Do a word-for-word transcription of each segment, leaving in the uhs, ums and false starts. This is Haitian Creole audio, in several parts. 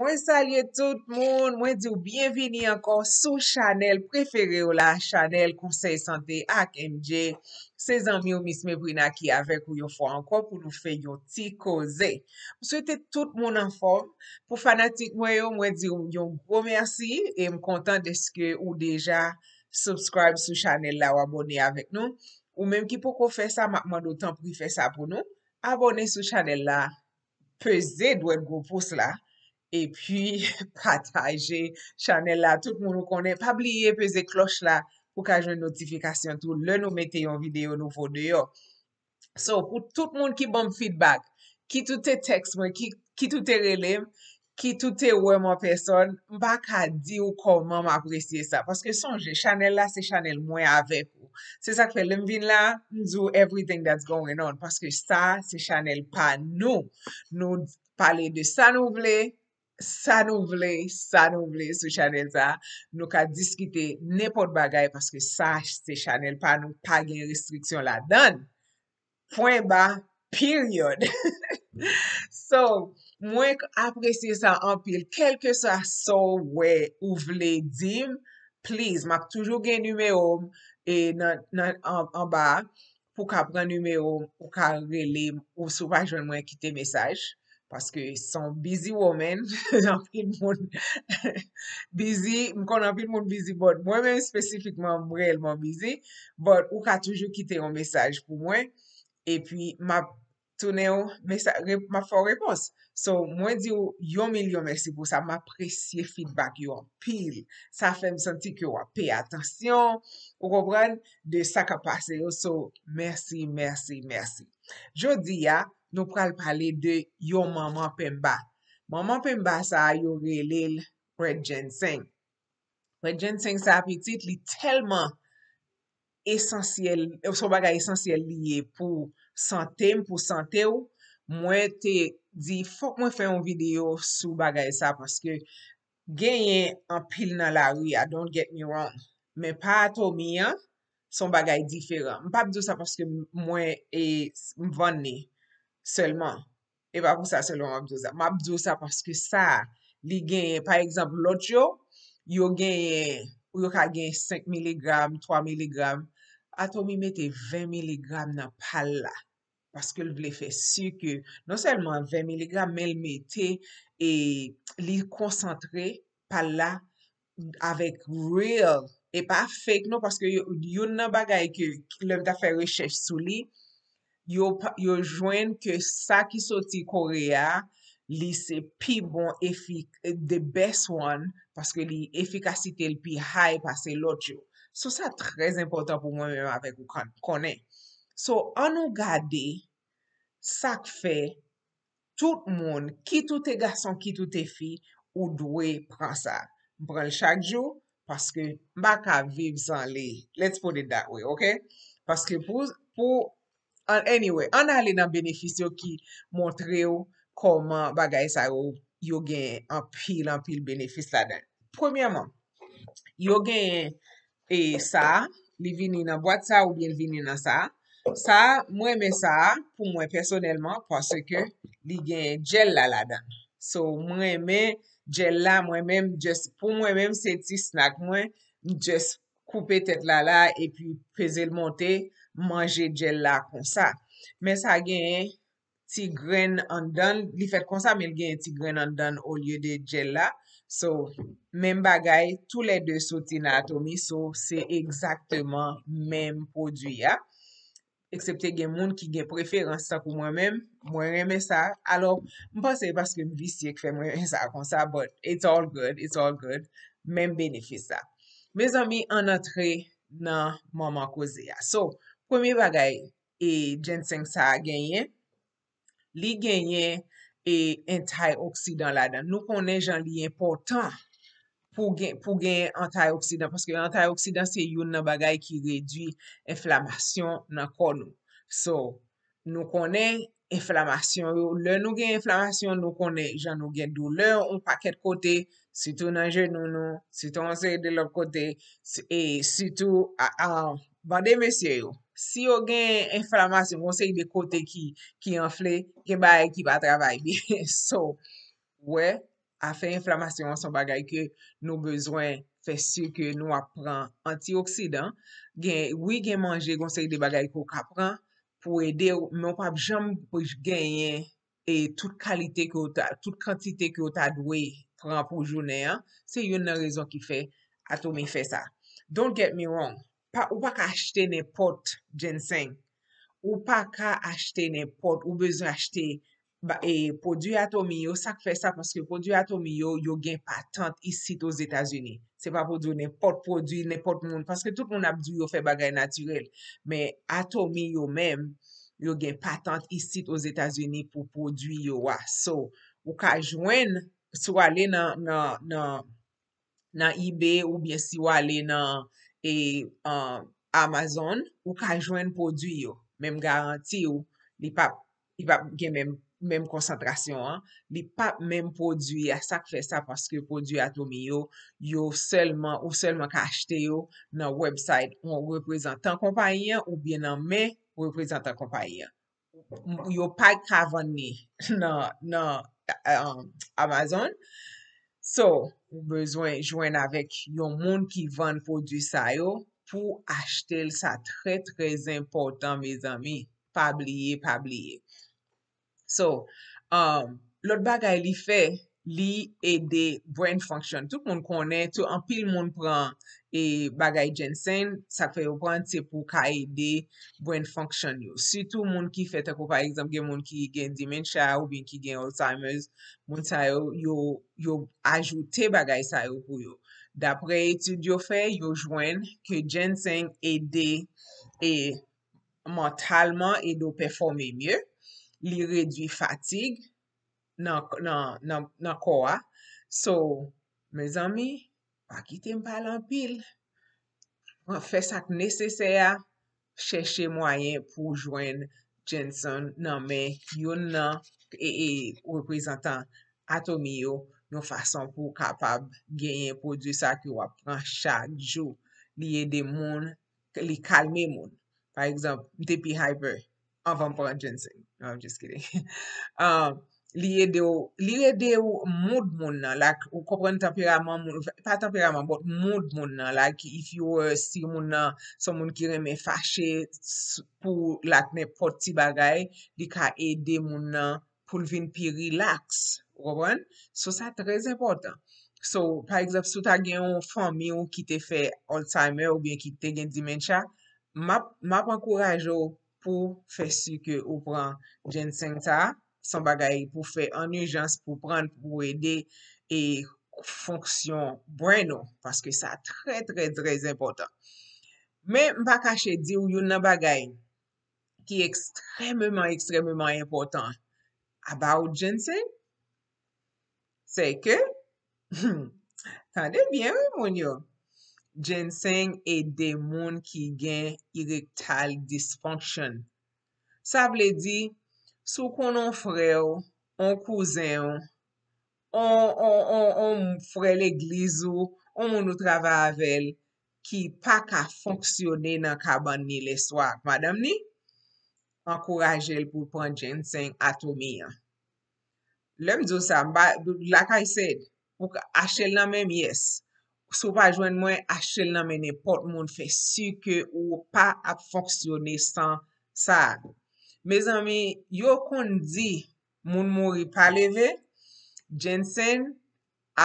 Mwen salye tout moun, mwen di w byenvini ankò sou chanèl prefere w la, chanèl Konsèy Sante ak M J. Se zanmi w Miss Meprina ki avèk ou yon fwa ankò pou nou fè yon ti koze. M swete tout moun anfòm. Pou fanatik mwen yo, mwen di w yon gwo mèsi e m kontan dèske ou deja subscribe sou chanèl la, w abòne avèk nou. Ou menm ki poko fè sa, m ap mande w tanpri fè sa pou nou. Abòne sou chanèl la, peze dwèt gwo pous la, epi pataje chanèl la. Tout moun ou konnen, pa bliye peze klòch la pou ka jwenn notifikasyon tou lè nou mete yon videyo nouvo deyò. So, pou tout moun ki ban m feedback, ki tou te text mwen, ki, ki tou te rele m, ki tou te wè m an pèsòn, m pa ka di w kòman m apresye sa. Paske sonje, chanèl la se chanèl mwen avèk ou. Se sa k fè lè m vin la, m di w everything that's going on. Paske sa se chanèl pa nou. Nou pale de sa nou vle, sa nou vle, sa nou vle sou chanèl sa. Nou ka diskite nenpòt bagay paske sa se chanèl pa nou, pa gen restriksyon ladan. Pwen ba, period. So, mwen k- apresye sa anpil. Kèlkeswa sa w wè ou vle di m, please, m ap toujou gen nimewo m e nan, nan an, anba a. Pou ka pran nimewo m, ou ka rele m, ou si w pa jwenn mwen, kite mesaj. Paske se yon busy woman, anpil moun busy, m konnen anpil moun busy, but mwen menm espesifikman, m reyèlman busy, but ou ka toujou kite yon mesaj pou mwen, epi m ap tounen w mesaj, m ap fè w repons. So, mwen di w yon milyon mèsi pou sa, m apresye feedback yo anpil. Sa fè m santi ke w ap peye atansyon, ou konprann, de sa k ap pase yo. So, mèsi, mèsi, mèsi. Jodi a, nou pral pale de yon manman penba. Manman penba sa a, yo rele l Red Ginseng. Red Ginseng sa a, pitit, li tèlman esansyèl, se yon bagay esansyèl li ye pou sante m, pou sante w. Mwen te di, fòk mwen fè yon videyo sou bagay sa, paske genyen anpil nan lari a, don't get me wrong. Men pa Atomy an, se yon bagay diferan. M p ap di w sa paske m- mwen e, m vann li sèlman. E pa pou sa sèlman m ap di w sa. M ap di w sa paske sa, li genyen, pa egzanp, lòt yo, yo genyen, yo ka gen senk miligram, twa miligram. Atomy mete ven miligram nan pa l la. Paske l vle fè si ke non sèlman ven miligram, men l mete e li konsantre pa l la avèk real, e pa fake non, paske yo- youn nan bagay ke lè m t ap fè rechèch sou li, yo, pa- yo jwenn ke sa ki soti Kore a, li se pi bon efi- the best one, paske li efikasite l pi high pase lòt yo. So sa trè enpòtan pou mwen menm avèk ou kan- konnen. So, an nou gade sa k fè tout moun, kit ou te gason, kit ou te fi, ou dwe pran sa. M pran l chak jou, paske m pa ka viv san li. Let's put it that way, ok? Paske pou, pou, an- anyway, ann ale nan benefis yo ki montre w kòman bagay sa yo, yo gen anpil, anpil benefis ladan. Premyèman, yo gen e sa, li vini nan bwat sa oubyen l vini nan sa. Sa, mwen renmen sa pou mwen pèsonèlman paske li gen jèl la ladan. So, mwen renmen jèl la, mwen menm, just, pou mwen menm, se ti snack mwen, m just koupe tèt la la, epi peze l monte, manje jèl la konsa. Men sa genyen ti grenn anndan l, li fèt konsa, men l genyen ti grenn anndan l olye de jèl la. So, menm bagay, toulède soti nan Atomy, so, se egzakteman menm pwodui a. Eksepte gen moun ki gen preferans, tankou mwen menm, mwen renmen sa. Alò, m panse se paske m visye k fè mwen renmen sa konsa, but it's all good, it's all good. Menm benefis la. Mezanmi, ann antre nan manman koze a. So, premye bagay, e, ginseng sa a genyen, li genyen e antioksidan ladan. Nou konnen jan li enpòtan pou gen, pou gen antioksidan, paske antioksidan se youn nan bagay ki redui enflamasyon nan kò nou. So, nou konnen enflamasyon yo, lè nou gen enflamasyon, nou konnen jan nou gen doulè yon pakèt kote, sitou nan jenou nou, sitou yon seri de lòt kote, si- e sitou a, a, bande mesye yo. Si yo gen enflamasyon, yon seri de kote ki, ki anfle, gen bagay ki pa travay byen. So, wè, afè enflamasyon an se yon bagay ke nou bezwen fè si ke nou ap pran antioksidan. Gen, wi, gen manje, gen yon seri de bagay ke w ka pran pou ede w, men w p ap janm genyen e tout kalite ke w ta, tout kantite ke w ta dwe pran pou jounen an. Se youn nan rezon ki fè Atomy fè sa. Don't get me wrong. Pa, ou pa ka achte nenpòt jenseng. Ou pa ka achte nenpòt. Ou bezwen achte ba- e, pwodui Atomy yo. Sa k fè sa? Paske pwodui Atomy yo, yo gen patant isit Ozetazini. Se pa pwodui nenpòt pwodui, nenpòt moun. Paske tout moun ap di yo fè bagay natirèl. Men Atomy yo menm, yo gen patant isit Ozetazini pou pwodui yo a. So, ou ka jwenn, si w ale nan, nan, nan, nan eBay oubyen si w ale nan e, um, Amazon, ou ka jwenn pwodui yo. Men m garanti w, li p ap, li p ap gen menm, menm konsantrasyon an, li p ap menm pwodui a. Sa k fè sa? Paske pwodui Atomy yo, yo sèlman, ou sèlman ka achte yo nan website yon reprezantan konpayi an oubyen nan men reprezantan konpayi an. M- Yo pa ka vann li nan, nan um, Amazon. So, ou bezwen jwenn avèk yon moun ki vann pwodui sa yo pou achte l. Sa trè, trè enpòtan, mezanmi. Pa bliye, pa bliye. So, um, lòt bagay li fè, li ede brain function. Tout moun konnen, tout, anpil moun pran e bagay jenseng, sa k fè yo pran, se pou ka ede brain function yo. Sitou moun ki fè, tankou pa egzanp, gen moun ki gen dementia oubyen ki gen Alzheimer's, moun sa yo, yo, yo ajoute bagay sa yo pou yo. Daprè etid yo fè, yo jwenn ke jenseng ede e mantalman, ede w pèfòme mye, li redui fatig nan, nan, nan, nan kò a. So, mezanmi, pa kite m pale anpil. Fè sa k nesesè a, chèche mwayen pou w jwenn jenseng nan men youn nan e, e, reprezantan Atomy yo, yon fason pou w kapab genyen pwodui sa ke w ap pran chak jou. Li ede moun, li kalme moun. Pa egzanp, m te pi hyper anvan m pran jenseng. No, I'm just kidding. Um, li ede w, li ede w mood moun nan, like, ou konprann tanperaman moun, pa tanperaman, but mood moun nan, like, if you were, si moun nan se moun ki renmen fache s- pou, like, nenpòt ti bagay, li ka ede moun nan pou l vin pi relax. Ou konprann? So, sa trè enpòtan. So, pa egzanp, si w ta gen yon fanmi w ki te fè Alzheimer oubyen ki te gen dementia, m ap, m ap ankouraje w pou fè si ke ou pran jenseng sa a. Se yon bagay pou fè an ijans, pou pran, pou ede e fonksyon brain ou, paske sa trè, trè, trè enpòtan. Men m pa kache di w youn nan bagay ki ekstrèmeman, ekstrèmeman enpòtan about jenseng, se ke, tande byen wi moun yo, jenseng ede moun ki gen erectile dysfunction. Sa vle di, si w konn yon frè w, yon kouzen w, yon, yon, yon, yon frè legliz ou, yon moun ou travay avè l, ki pa ka fonksyone nan kabann li lèswa ak madanm li, ankouraje l pou l pran jenseng Atomy an. Lè m di w sa, m pa, like I said, ou ka achte l nan men m, yes. Si w pa jwenn mwen, achte l nan men nenpòt moun, fè si ke ou pa ap fonksyone san sa. Mezanmi, yo konn di moun mouri pa leve, jenseng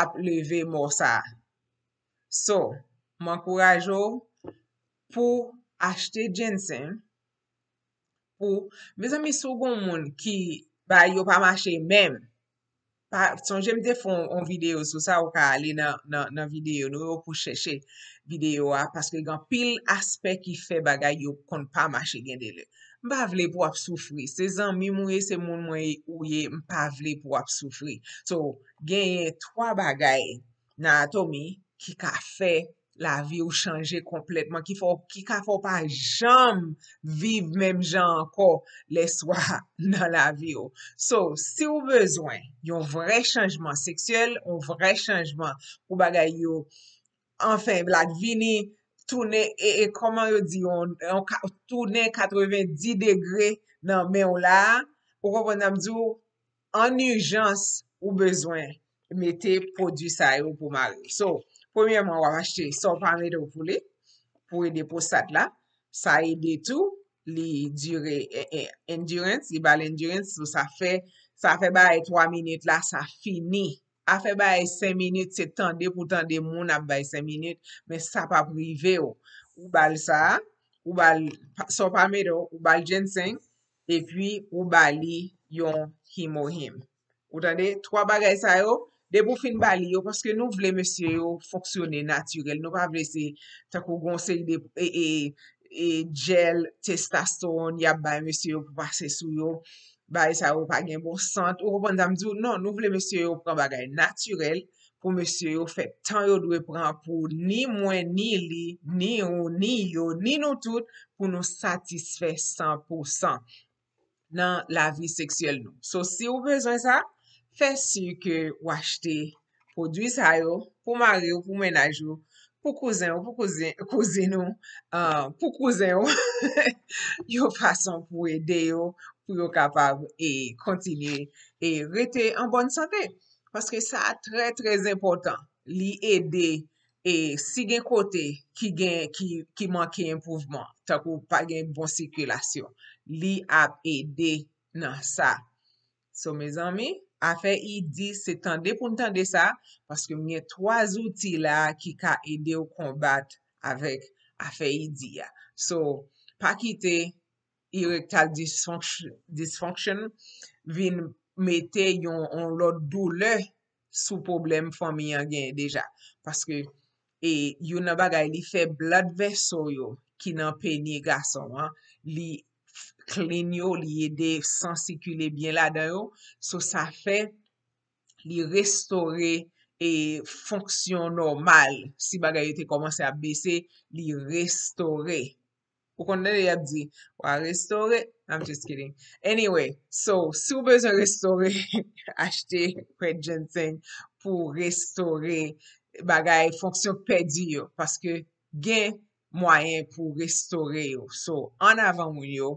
ap leve mò sa. So, m ankouraje w pou achte jenseng, pou, mezanmi, si w gon moun ki bay yo pa mache menm, pa, sonje m te fè yon, yon videyo sou sa, ou ka ale nan, nan, nan videyo nou yo pou chèche videyo a, paske gen anpil aspè ki fè bagay yo konn pa mache gen de lè. M pa vle pou w ap soufri. Se zanmi m ou ye, se moun mwen ou ye, m pa vle pou w ap soufri. So, genyen twa bagay nan Atomy ki ka fè lavi w chanje konplètman, ki fè w, ki ka fè w pa janm viv menm jan ankò lèswa nan lavi w. So, si w bezwen yon vrè chanjman seksyèl, yon vrè chanjman pou bagay yo, anfen, like, vini, tounen, e, e kòman yo di, yon, yon ka- tounen katrevendi degre nan men w la, ou konprann sa m di w, an ijans, ou bezwen mete pwodui sa yo pou mare. So, premyèman, w ap achte sa w pa mete w pou li, pou ede pwostat la. Sa ede tou, li dire, eh, eh, endurance, li ba l endurance, so sa fè, sa fè bagay twa minit la, sa fini. Afè bagay senk minit, se tande pou tande moun ap bay senk minit, men sa p ap rive w. Ou ba l sa, ou ba l, sa w pa mete w, ou ba l jenseng, epi ou ba li yon Himo Him. Ou tande? Twa bagay sa yo, depi w fin ba li yo, paske nou vle mesye yo fonksyone natirèl. Nou pa vle se tankou gon seri de, e, e, e, jèl, testosterone, y ap bay mesye yo pou pase sou yo. Bagay sa yo pa gen bon sant. Ou konprann sa m di w? Non, nou vle mesye yo pran bagay natirèl pou mesye yo fè tan yo dwe pran pou ni mwen, ni li, ni ou, ni yo, ni nou tout, pou nou satisfè san pou san nan lavi seksyèl nou. So, si w bezwen sa, fè si ke w achte pwodui sa yo pou mari w, pou mennaj ou, pou kouzen w, pou kouzen, kouzin ou, ah, pou kouzen w, yon fason pou ede yo, pou yo kapab e kontinye e rete an bòn sante. Paske sa trè, trè enpòtan. Li ede, e si gen kote ki gen, ki, ki manke enpwouvman, tankou pa gen bon sikilasyon, li ap ede nan sa. So, mezanmi, afè ED, se tande pou n tande sa, paske m gen twa zouti la ki ka ede w konbat avèk afè ED a. So, pa kite erectile dysfunction, dysfunction vin mete yon, yon lòt doulè sou pwoblèm fanmi an genyen deja. Paske, e, youn nan bagay, li fè blood vessel yo ki nan peni gason an, li clean yo, li ede san sikile byen ladan yo. So, sa fè li restore, e, fonksyon nòmal. Si bagay yo te kòmanse ap bese, li restore. Ou konn tande y ap di, "W a restore." I'm just kidding. Anyway, so, si w bezwen restore, achte Red Ginseng pou restore bagay, fonksyon k pèdi yo. Paske gen mwayen pou restore yo. So, an avan moun yo,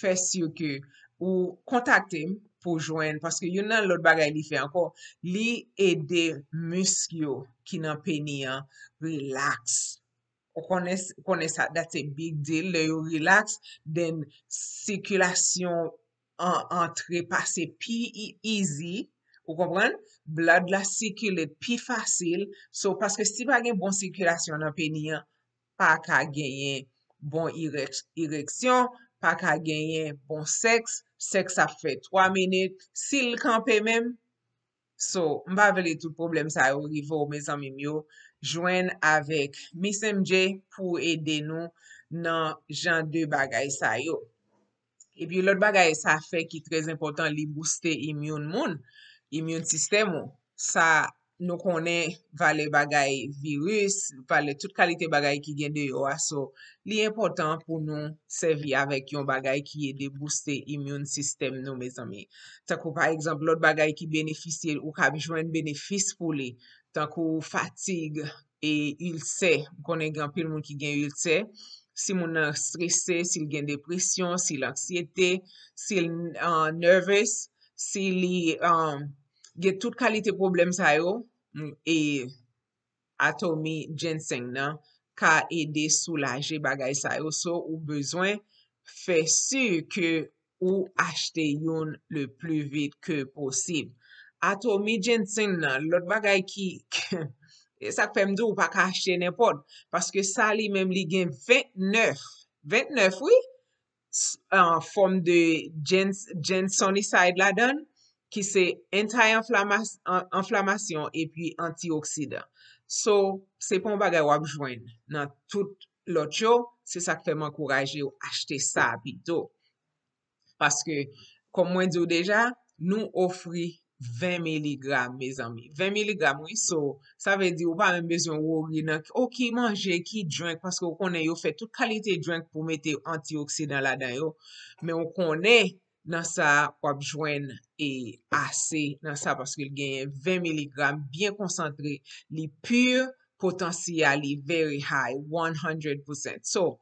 fè si ke ou kontakte m pou jwenn, paske youn nan lòt bagay li fè ankò, li ede misk yo ki nan peni an relax. Ou konnen, konnen sa, that's a big deal. Lè yo relax, then sikilasyon an, antre pase pi e-, easy, ou konprann? Blood la sikile pi fasil. So, paske si pa gen bon sikilasyon nan peni an, pa ka genyen bon irèk-, ireksyon, pa ka genyen bon sèks, sèks ap fè twa minit, si l kanpe menm. So, m pa vle tout pwoblèm sa yo rive w, mezanmi m yo. Jwenn avèk Miss M J pou ede nou nan jan de bagay sa yo. Epi lòt bagay sa fè ki trè enpòtan, li booste immune moun, immune system ou. Sa nou konnen valè bagay viris, valè tout kalite bagay ki gen deyò a. So, li enpòtan pou nou sèvi avèk yon bagay ki ede booste immune system nou, mezanmi. Tankou pa egzanp, lòt bagay ki benefisye, ou ka jwenn benefis pou li, tankou fatig, e ilsè. M konnen gen anpil moun ki gen ilsè. Si moun nan strese, si l gen depresyon, si l anksyete, si l, ah, nervous, si li, ah, gen tout kalite pwoblèm sa yo, m, e Atomy Ginseng nan ka ede soulaje bagay sa yo. So, ou bezwen fè si ke ou achte youn le plus vite que possible. Atomy Ginseng nan, lòt bagay ki, e sa k fè m di w pa ka achte nenpòt, paske sa li menm li gen vennèf, vennèf wi, s-, an fòm de gins-, ginsenicide ladan l, ki se anti-enflamasyon epi antioksidan. So, se pa yon bagay w ap jwenn nan tout lòt yo, se sa k fè m ankouraje w achte sa pito. Paske, kòm mwen di w deja, nou ofri ven miligram, mezanmi. Ven miligram, wi, so, sa vle di ou pa menm bezwen wori nan, o, ki manje, ki drink, paske ou konnen yo fè tout kalite drink pou mete antioksidan ladan yo. Men ou konnen, nan sa, w ap jwenn, e, ase nan sa, paske l genyen ven miligram, byen konsantre, li pur, potansi a li very high, one hundred percent. So,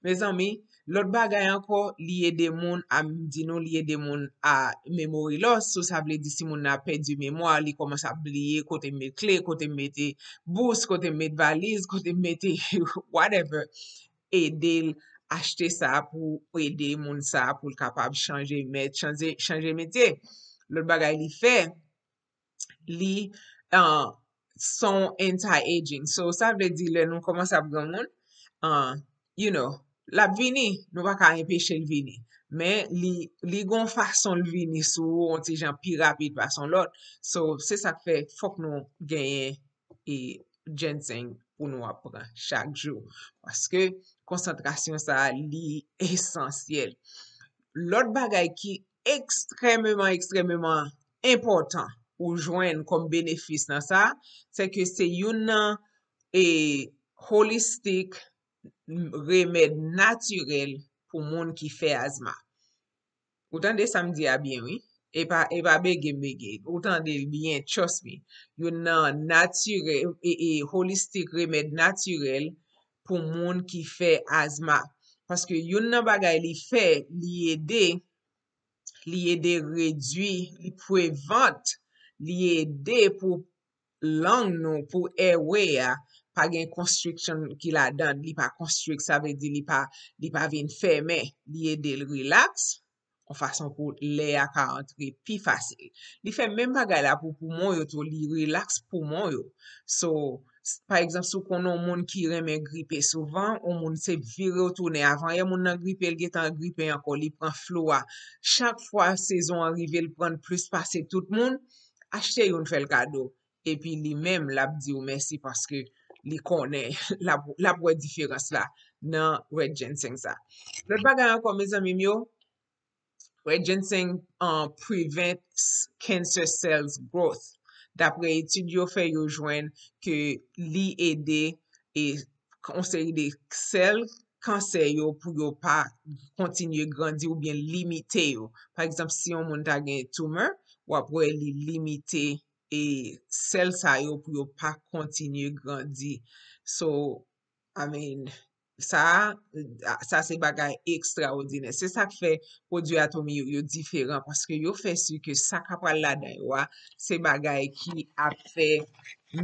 mezanmi, Lòt bagay ankò, li ede moun, a m di nou, li ede moun a memory loss, so sa vle di si moun nan ap pèdi memwa, li kòmanse ap bliye kote m met kle, kote m mete bous, kote m met valiz, kote m mete whatever. Ede l achte sa pou ede moun sa pou l kapab chanje mèt, chanje, chanje metye. Lòt bagay li fè, li uh, son anti-aging. So, sa vle di lè nou kòmanse ap granmoun, uh, you know, l ap vini, nou pa ka enpeche l vini. Men li, li gon fason l vini sou ou, yon ti jan pi rapid pase yon lòt. So, se sa k fè fòk nou genyen e jenseng pou nou ap pran chak jou. Paske konsantrasyon sa a, li esansyèl. Lòt bagay ki ekstrèmeman, ekstrèmeman enpòtan ou jwenn kòm benefis nan sa, se ke se youn nan e holistic remèd natirèl pou moun ki fè azma. Ou tande sa m di a byen, wi. E pa, e pa bege m bege. Ou tande l byen, trust me. Youn nan natirèl, e, e holistic remèd natirèl pou moun ki fè azma. Paske youn nan bagay li fè, li ede, li ede redui, li prevent, li ede pou lang nou, pou airway a, pa gen constriction ki ladan, li pa constrict, sa vle di li pa, li pa vin fèmen, li ede l relax, yon fason pou lè a ka antre pi fasil. Li fè menm bagay la pou poumon yo tou, li relax poumon yo. So, s- pa egzanp, si w konnen yon moun ki renmen gripe souvan, yon moun se vire w tounen, avan yè moun nan gripe, l gentan gripe ankò, li pran flu a. Chak fwa sezon an rive, l pran plis pase tout moun, achte youn fè l kado. Epi li menm, l ap di w mèsi paske li konnen, l ap, l ap wè diferans la nan red ginseng sa. Lòt bagay ankò, mezanmi m yo, red ginseng uh, prevent s- cancer cells growth. Dapre etid yo fè, yo jwenn ke li ede e yon seri de sèl kansè yo pou yo pa kontinye grandi oubyen limite yo. Pa egzanp, si yon moun ta gen tumor, w ap wè li limite e sèl sa yo pou yo pa kontinye grandi. So, I mean, sa, sa se bagay ekstraòdinè. Se sa k fè pwodui Atomy yo, yo diferan, paske yo fè si ke sa k ap pral ladan yo a, se bagay ki ap fè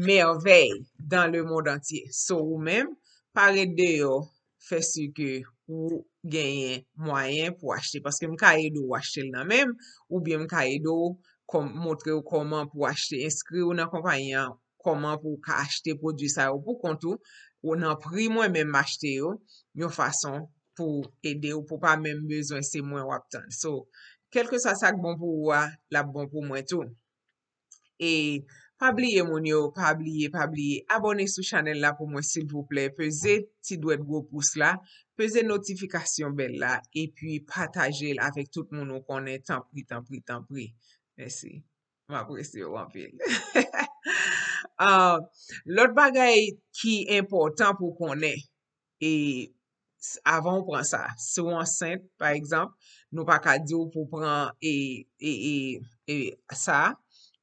mèvèy dans le monde entier. So, ou menm, pa ret deyò, fè si ke ou genyen mwayen pou achte. Paske m ka ede w achte l nan men m, oubyen m ka ede w kòm, montre w kòman pou achte, enskri w nan konpayi an, kòman pou w ka achte pwodui sa yo pou kont ou, ou nan pri mwen menm m achte yo, yon fason pou ede w, pou pa menm bezwen se mwen w ap tann. So, kèlkeswa sa k bon pou ou a, l ap bon pou mwen tou. E pa bliye moun yo, pa bliye, pa bliye, abòne sou chanèl la pou mwen silvouplè, peze ti dwèt gwo pous la, peze notifikasyon bèl la, epi pataje l avèk tout moun ou konnen, tanpri, tanpri, tanpri. Mèsi. M apresye w anpil. Ah, lòt bagay ki enpòtan pou konnen, e s- avan w pran sa, si w ansent, pa egzanp, nou pa ka di w pou w pran e, e, e, e sa,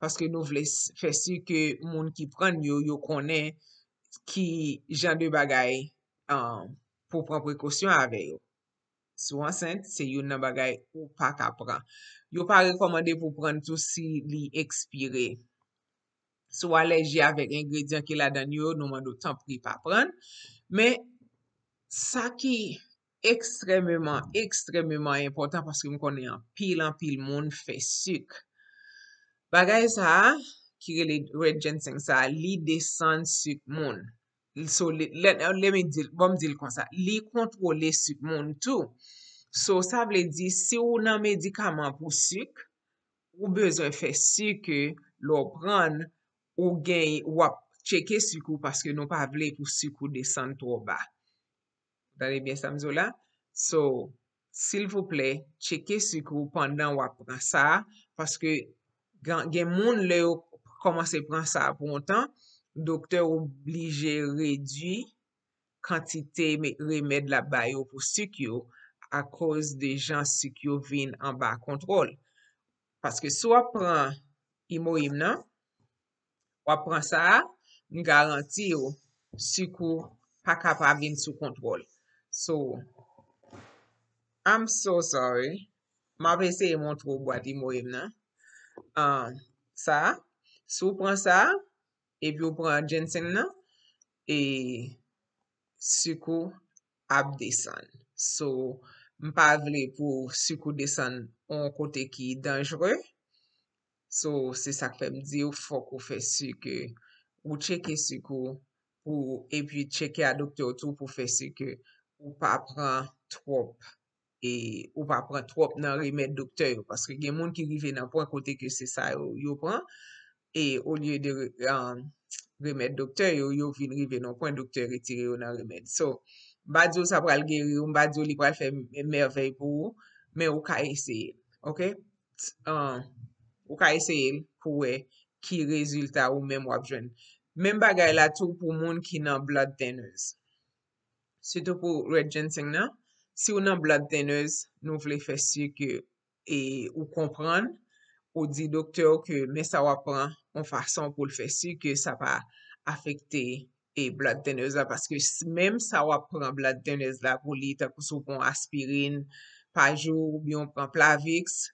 paske nou vle s- fè si ke moun ki pran yo, yo konnen ki jan de bagay ah, pou pran prekosyon avè yo. Si w ansent, se youn nan bagay ou pa ka pran. Yo pa rekòmande pou pran tou si li ekspire. Si w alèji avèk engredyan ki ladan yo, nou mande w tanpri pa pran. Men, sa ki ekstrèmeman, ekstrèmeman enpòtan, paske m konnen anpil, anpil moun fè sik. Bagay sa a, ki rele red ginseng sa a, li desann sik moun. So, li- let, let me di, bon, m di l konsa, li kontwole sik moun tou. So, sa vle di, si w nan medikaman pou sik, ou bezwen fè si ke lè w pran, ou gen, w ap tcheke sik ou paske nou pa vle pou sik ou desann twò ba. Tande byen sa m di w la? So, silvouplè, tcheke sik ou pandan w ap pran sa a, paske gen, gen moun lè yo kòmanse pran sa a pou yon tan, doktè oblije redui kantite me- remèd l ap ba yo pou sik yo akoz de jan sik yo vin anba kontwòl. Paske si w ap pran imoyim nan, w ap pran sa a, m garanti w, sik ou pa ka pa vin sou kontwòl. So, I'm so sorry. M ap eseye montre w bwat imoye m nan. Ah, sa, si w pran sa, epi w pran ginseng nan, e sik ou ap desann. So, m pa vle pou sik ou desann yon kote ki danjere. So, se sa k fè m di w, fòk ou fè si ke ou tcheke sik ou pou, epi tcheke a doktè w tou pou fè si ke ou pa pran twòp, e ou pa pran twòp nan remèd doktè yo, paske gen moun ki rive nan pwen kote ke se sa yo, yo pran, e olye de re-, um, remèd doktè yo, yo vin rive nan pwen doktè retire yo nan remèd. So, m pa di w sa pral geri w, m pa di w li pral fè m-, mèvèy pou ou, men ou ka eseye, ok? T-, um, ou ka eseye l pou wè ki rezilta ou menm w ap jwenn. Menm bagay la tou pou moun ki nan blood thinners. Sitou pou red ginseng nan, si w nan blood thinners, nou vle fè si ke, e, ou konprann, ou di doktè w ke men sa w ap pran yon fason pou l fè si ke sa pa afekte, e, blood thinners la, paske s-, menm sa w ap pran blood thinners la pou li, tankou si w pran aspirin pa jou oubyen w pran Plavix,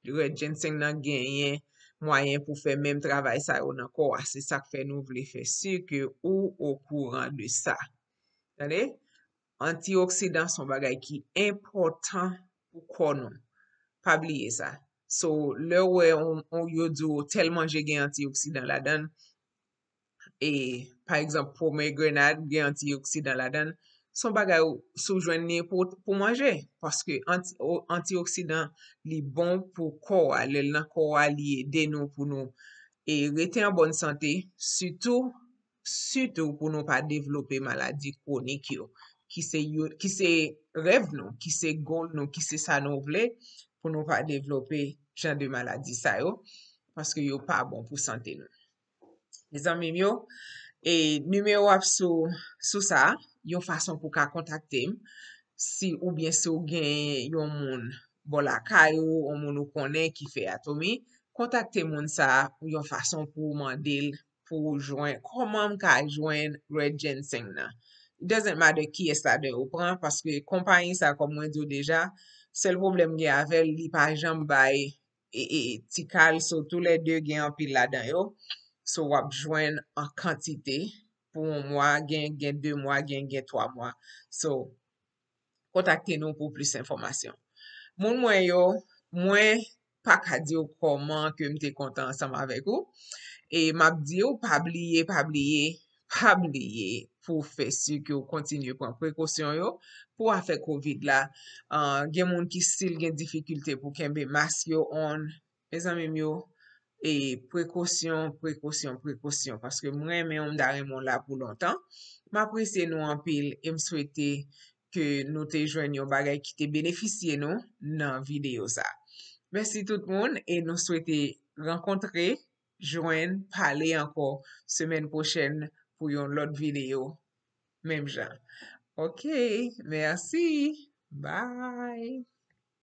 red ginseng nan genyen mwayen pou fè menm travay sa yo nan kò a. Se sa k fè nou vle fè si ke ou okouran de sa. Tande? Antioksidan se yon bagay ki enpòtan pou kò nou. Pa bliye sa. So, lè w wè on, on, yo di w tèl manje gen antioksidan ladan l, e, pa egzanp, pomegranad gen antioksidan ladan l, se yon bagay ou, si w jwenn li pou, pou manje, paske anti-, o-, antioksidan, li bon pou kò a, lè l nan kò a, li ede nou pou nou, e, rete an bòn sante, sitou, sitou pou nou pa devlope maladi kwonik yo, ki se yo, ki se rèv nou, ki se goal nou, ki se sa nou vle, pou nou pa devlope jan de maladi sa yo, paske yo pa bon pou sante nou. Mezanmi m yo, e nimewo ap sou, sou sa, yon fason pou ka kontakte m, si oubyen si w gen yon moun bò lakay ou, yon moun ou konnen ki fè atomi, kontakte moun sa a yon fason pou w mande l, pou w jwenn, kòman m ka jwenn red ginseng nan. It doesn't matter kiyès ladan yo pran, paske konpayi sa, kòm mwen di w deja, sèl pwoblèm gen avè l, li pa janm bay e, e, ti kal, so toulède gen anpil ladan yo. So, w ap jwenn an kantite pou yon mwa, gen, gen de mwa, gen, gen twa mwa. So, kontakte nou pou plis enfòmasyon. Moun mwen yo, mwen pa ka di w kòman ke m te kontan ansanm avèk ou. E m ap di w, pa bliye, pa bliye, pa bliye pou fè si ke w kontinye pran prekosyon yo pou afè kovid la. Ah, gen moun ki still gen difikilte pou kenbe mask yo on. Mezanmi m yo, e prekosyon, prekosyon, prekosyon. Paske m renmen w, m ta renmen w la pou lontan. M apresye nou anpil e m swete ke nou te jwenn yon bagay ki te benefisye nou nan videyo sa. Mèsi tout moun e nou swete rankontre, jwenn, pale ankò semèn pwochèn pou yon lòt videyo menm jan. Ok, mèsi. Bye.